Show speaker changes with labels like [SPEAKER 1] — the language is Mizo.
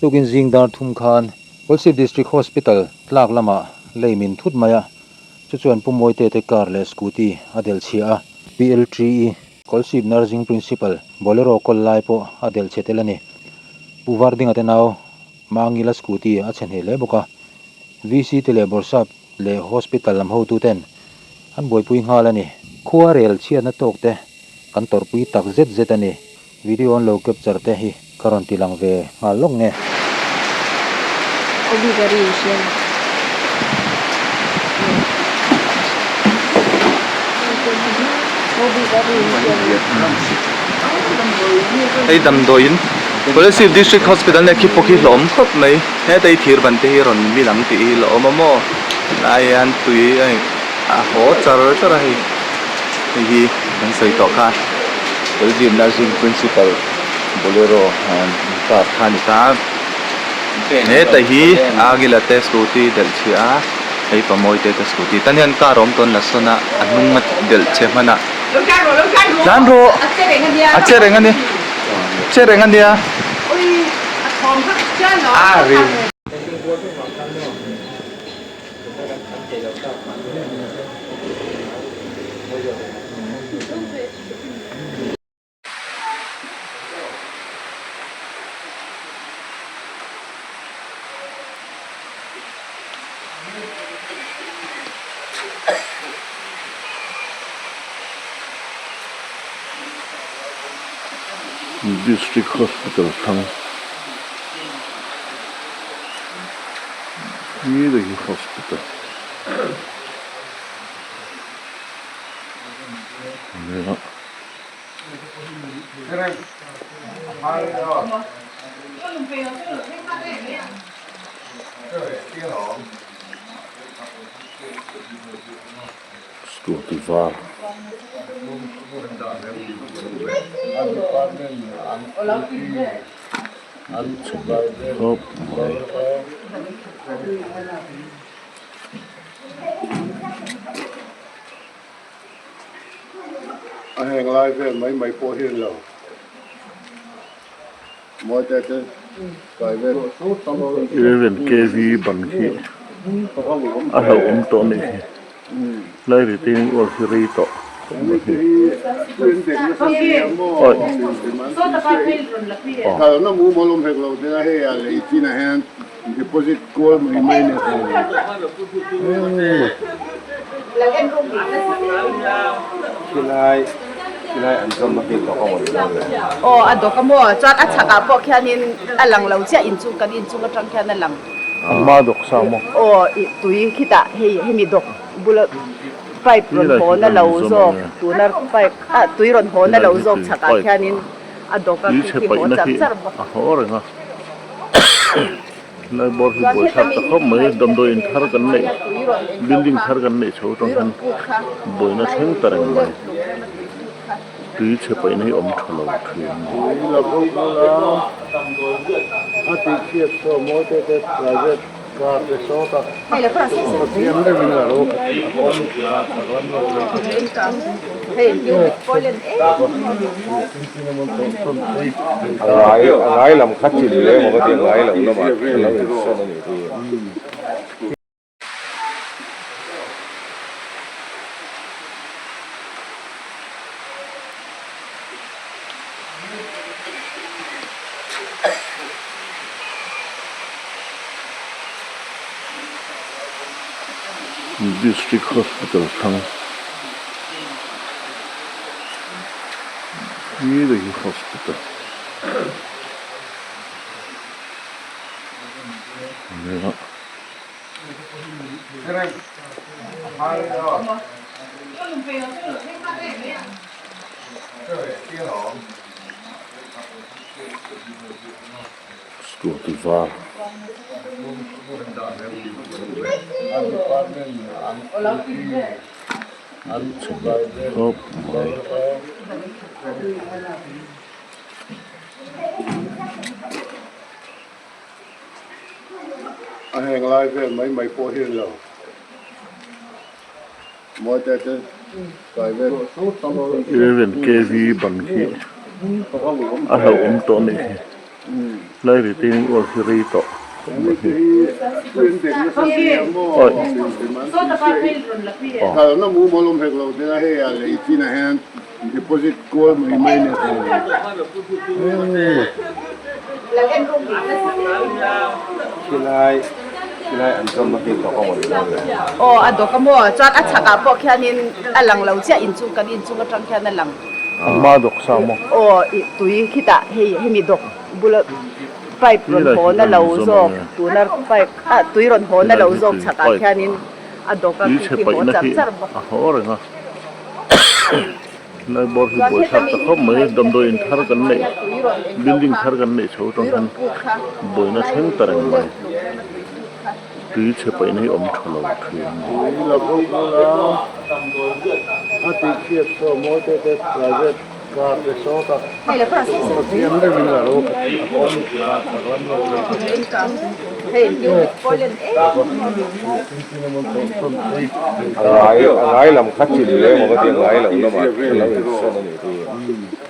[SPEAKER 1] Tukin zing dar thum khan Kolasib District Hospital tlak lamah lei min thut mai a, chu chuan Pu Mawite te car leh scooty a delh chhia a, PLTE Kolasib Nursing Principal Bolero kawl lai pawh a delh chhe tel a ni. Pu Vardinga te nau Mangila scooty a chhe hneh hle bawk a, VC te leh Bawrhsap leh Hospital lam hotuten an buaipui nghal a ni. Khua rel chhiatna tawk te kan tawrhpui tak zet zet a ni. Video an lo capture te hi ka rawn ti lang ve nghal lawk nge.
[SPEAKER 2] Hei damdawiin Kolasib District Hospital nia khi pawh khi hlawm khawp mai. Heta hi thir ban te hi rawn mi lang tih hi la awm a maw helai hian tui a a haw char char a hei hei hi kan sawi tawh kha
[SPEAKER 3] Belgium Nursing Principal Bolero
[SPEAKER 2] car kha a ni ta heta hi Agila te scooty delh chhiah a hei Pamawi te te scooty tan hian car awm tawn la sawn a a hnung a delh chhe hman a tlan rawh a che reng a ni che reng a nia.
[SPEAKER 4] District Hospital thlang hi te hi hospital ania. Scooty var chhe khawp mai.
[SPEAKER 5] A heng lai vel mai mai pawh hi a ni lo.
[SPEAKER 4] Eleven kv ban khi a hlauhawm tawh a nih hi lai retaining wall hi rei tawh
[SPEAKER 6] Aw a dawk a maw chuan a chhakah pawh khianin a lang lo chiah inchung kan inchung atang khian a lang.
[SPEAKER 4] A hma dawk sa maw?
[SPEAKER 6] Aw ih tui khitah hei hemi dawk bula pipe rawn haw na lo zawk tuna pipe ah tui rawn haw na lo zawk chhakah khianin a dawk a
[SPEAKER 4] Tui chhe
[SPEAKER 6] khi haw
[SPEAKER 4] paihna
[SPEAKER 6] char
[SPEAKER 4] hi
[SPEAKER 6] char bawk.
[SPEAKER 4] a haw reng a. Helai bawr hi buaithlak ta khawp mai damdawiin thar kan neih building thar kan neih chho atang hian buaina thleng ta reng mai tui chhe paihna hi awm tha lo thin a ni.
[SPEAKER 3] A ngai a ngai lam kha chin leh emaw ka ti a ngai lo lamah a lo insawn a nih hi.
[SPEAKER 4] District Hospital thlang hi te hi hospital ania. Scooty var chhe khawp mai.
[SPEAKER 5] A heng lai vel mai mai pawh hi a ni lo.
[SPEAKER 4] Eleven kv ban khi a hlauhawm tawh a nih hi. Lai retaining wall hi rei tawh khawp mai hi.
[SPEAKER 6] Aw a dawk a maw chuan a chhakah pawh khianin a lang lo chiah inchung kan inchung atang khian a lang.
[SPEAKER 4] A hma dawk sa maw?
[SPEAKER 6] Aw ih tui khitah hei hemi dawk bula pipe rawn haw na lo zawk tuna pipe ah tui rawn haw na lo zawk chhakah khianin a dawk a
[SPEAKER 4] Tui chhe
[SPEAKER 6] khi haw
[SPEAKER 4] paihna
[SPEAKER 6] char
[SPEAKER 4] hi
[SPEAKER 6] char bawk.
[SPEAKER 4] a haw reng a. Helai bawr hi buaithlak ta khawp mai damdawi in thar kan neih building thar kan neih chho atang hian buaina thleng ta reng mai. Tui chhe paihna hi awm tha lo thin a ni.
[SPEAKER 3] A ngai a ngai lam kha chin leh emaw ka ti a ngai lo lamah a lo insawn a nih hi.